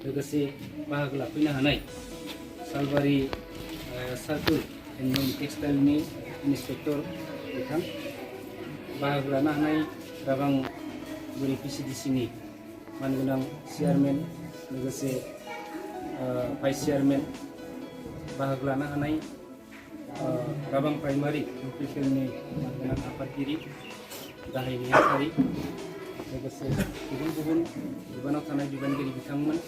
लोगोसे बाहागो लाफैनो हानाय सालबारि सार्कल हेन्दलुम टेक्सटाइलनि इन्सपेक्टर बिथां, बाहागो लानो हानाय राबां बुरि PCDCनि मानगोनां चेयारमेन लोगोसे भाइस चेयारमेन, बाहागो लानो हानाय राबां प्राइमारि अफिसियेलनि मानगोनां आफादगिरि गाहाय नेहाथारि लोगोसे गुबुन गुबुन बिबानाव थानाय बिबानगिरि बिथांमोन,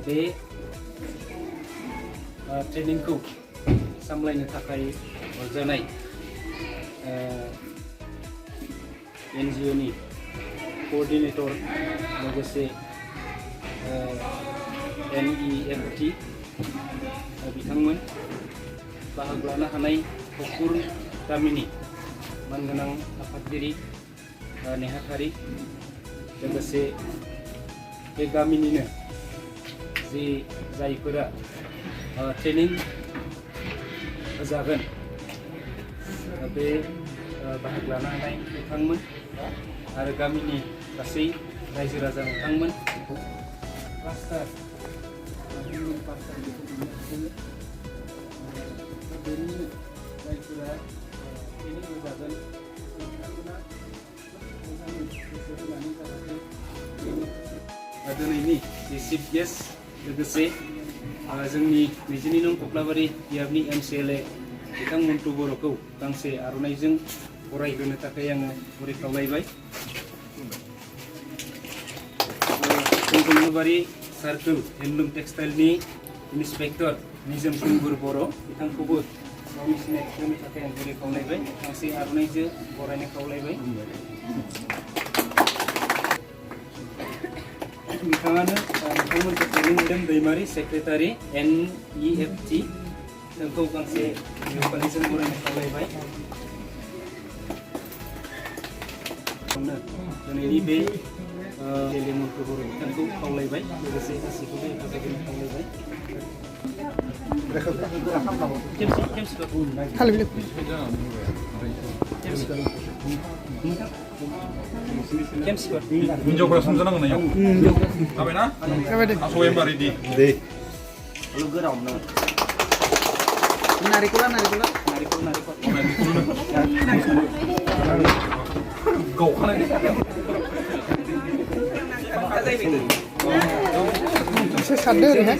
बे ट्रेनिंखौ सामलायनो थाखाय हरजानाय NGOनि कोअर्डिनेटर लोगोसे NEFT बिथांमोन, बाहागो लानो हानाय भगपुर गामिनि मानगोनां आफादगिरि नेहाथारि लोगोसे बे गामिनिनो जि जायफोरा ट्रेनिं होजागोन बे बाहागो लानो हानाय बिथांमोन आरो गामिनि गासै रायजो राजा बिथांमोन, पास्टार बेनि जायफोरा ट्रेनिं होजागोन बिथांमोना मोजाङै गोसो होनानै जाहाथे दिनैनि जि चिफ गेस्ट लोगोसे जोंनि 22 नं कक्लाबारि बियाबनि MCLA बिथां मन्टु बर'खौ गांसे आर'नाइजों बरायहोनो थाखाय आङो गुरै खावलायबाय। कक्लाबारि सार्कल हेन्दलुम टेक्सटाइलनि इन्सपेक्टर निजोम बर' बिथांखौबो गावनि सिनायथि होनो थाखाय आं गुरै खावलायबाय, गांसे आर'नाइजों बरायनो खावलायबाय। बिथाङानो नोंथांमोनखौ ट्रेनिं होदों दैमारि सेक्रेटारि NEFT, नोंखौ गांसे फालिजों बरायनो खावलायबाय। दिनैनि बे मन्टु बर' बिथांखौ खावलायबाय, लोगोसे गासैखौबो हेफाजाब होनो खावलायबाय। हिन्जावफोरा संजानांगोन नायाव जाबायना? जाबाय दे। आसयेमबा रेडि दे। Lu geram no. Narik. Kau kan ini. Saya sadar ya.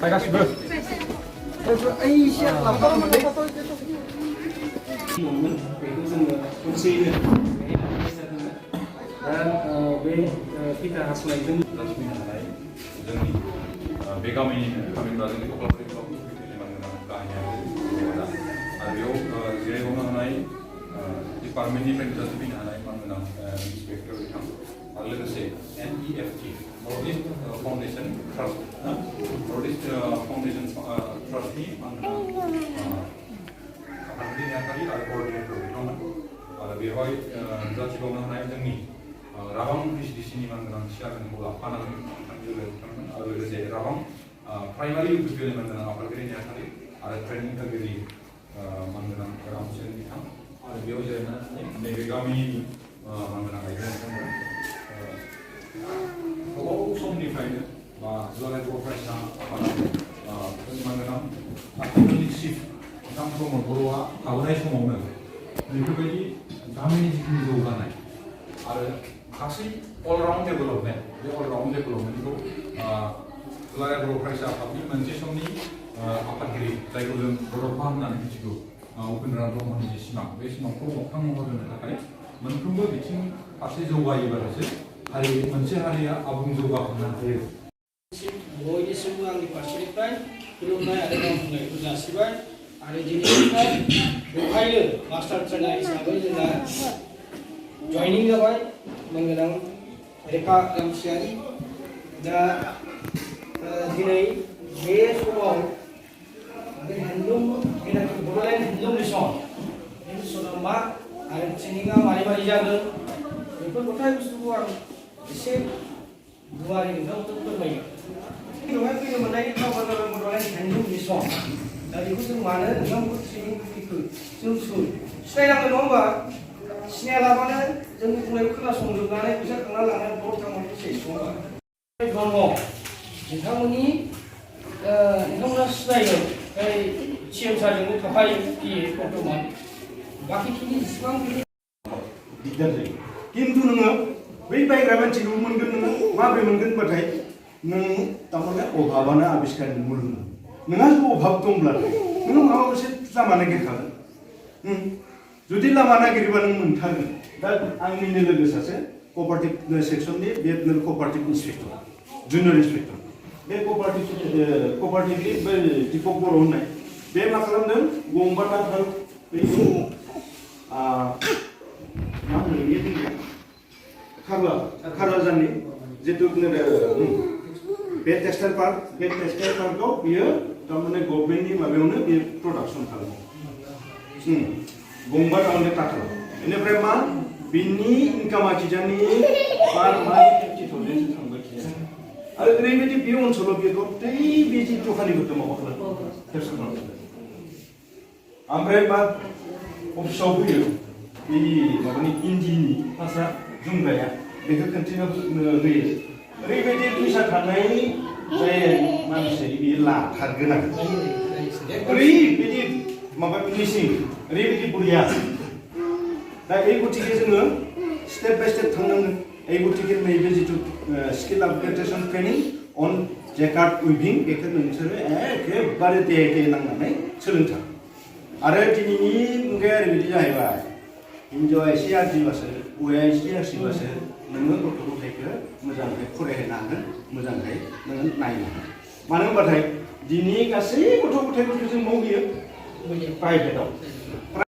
Saya kasih bro. Aisyah, lapar mana foto itu? Dan kita hasilnya जोंनि बे गामिनिफ्राय जोंनि कक्लाबारि ब्लक गाहाया आरो बेयाव जिरायबावनो हानाय डिपार्टमेन्टनिफ्राय नुजाथि फैनो हानाय मानगोनां इन्सपेक्टर बिथां आरो लोगोसे NEFT north east foundation trust north east foundation ट्रास्टनि मानगोनां आफादगिरि नेहाथारि आरो कोअर्डिनेटर बिथांमोन आरो बेवहाय नुजाथिबावनो हानाय जोंनि राबां PCDCनि मानगोनां चेयारमेनखौ लाफानानै बिथांमोन आरो लोगोसे राबां प्राइमारि अफिसियेलनि मानगोनां आफादगिरि नेहाथारि आरो ट्रेनिं होगिरि मानगोनां रामचरण बिथां आरो बेयाव जिरायनानै नैबे गामिनि मानगोनां आइजो बिथांमोन गोबाव समनिफ्रायनो बा दुलाराय बर' फरायसा आफादा जोंनि मानगोनां आफादगिरि चिफ बिथां प्रमद बर'आ थाबोनाय समावनो बेफोरबायदि गामिनि जिखिनि जौगानाय आरो गासै अलराउन्ड डेभेलपमेन्ट बे अलराउन्ड डेभेलपमेन्टखौ दुलाराय बर' फरायसा आफादनि मोनसे समनि आफादगिरि जायखौ जों बड'फा होननानै मिथिगौ उपेन्द्र ब्रह्मनि जे सिमां बे सिमांखौ मोगथां महर होनो थाखाय मोनफ्रोमबो बिथिं फारसे जौगायोब्लासो मोनसे हारिया आबुं जौगाखांनो हायो। बयनिसिमबो आंनि फारसेनिफ्राय खुलुमनाय आरो गावखौ जासिबाय आरो दिनैनिफ्राय बेवहायनो मास्टार ट्रेनार हिसाबै जोंहा जयनिं जाबाय मानगोनां रेखा गामसियारि दा दिनै बे समाव हेन्दलुम बड'लेण्ड हेन्दलुम मिसना मा आरो ट्रेनिंआ मारै जागोन बेफोर गथाय बुस्थुखौ आं एसे गुवारै नोंथांमोननो फोरमायो। बेवहाय फैनो मोननायनि खाबुआ जाबाय बड'लेण्ड हेन्दलुम मिसन दा बेखौ जों मानो नोंथांमोनखौ ट्रेनिं होफैखो जों सिनायनांगोन नङा होमबा सिनायालाबानो जोंनि बुंनायखौ खोनासंजोबनानै फैसा खांना लानानै बर' थांनांगौ सेस नङा होमबा ब्रह्म नोंथांमोना सिनायगोन बै सिएमसारजोंनो थाफायो बिए बर्थमान बाखिखिनि जेसेबां दिगदार जायो खिन्थु नोङो बै बायग्रा मानसिखौ मोनगोन नोङो माबोरै मोनगोन होनबाथाय नों थारमाने अभाबानो आबिष्कारनि मुल नोंहा जुदि अभाब दंब्लाथाय नोङो माबा मोनसे लामा नागिरखागोन जुदि लामा नागिरोबा नों मोनथारगोन दा आंनिनो लोगो सासे कपारेटिभ सेक्सननि बे कपारेटिभ इन्सपेक्टर जुनियर इन्सपेक्टर बे कपारेटिभनि बै दिपक बर' होननाय बे मा खालामदों गंबा दाखाल मा होनो खारवाजाननि जितु बे टेक्सटाइल पार्कआव बियो थारमाने गभर्नमेन्टनि माबायावनो बे प्रडाक्सन खालामो गंबा थारमाने टाटाल बेनिफ्राय मा बिनि इनकामा खिजानि पार मान्थ 50,000 थांबाय आरो ओरैबायदि बे ओनसोलाव बे गथै बे जि दखानिफोरखौ माबा खालामो ओमफ्राय मा अफिसाव फैयो बे माबानि इन्दिनि फास्रा जुमग्राया बेखौ कन्टिनिउ होयो ओरैबायदि फैसा थानाय जाय मानसि बियो लाथारगोन आरो ओरैबायदि माबा फिनिशिं ओरैबायदि बरिया दा बे गतिके जोङो स्टेप बाय स्टेप थांनांगोन এই गतिके नैबे जितु स्किल आपग्रेडेशन ट्रेनिं अन जेकार्ड उइभिं बेखौ नोंसोरो एखेबारे देहे नांनानै सोलोंथार आरो दिनैनि मुगाया ओरैबायदि जाहैबाय हिन्जावा एसे आरजिबासो हौवाया एसे आरजिबासो नोङो गथ' गथायखौ मोजाङै फरायहोनो हागोन मोजाङै नोङो नायनो हागोन मानो होनबाथाय दिनै गासै गथ' गथायफोरखौ जों मावहैयो प्राइभेटआव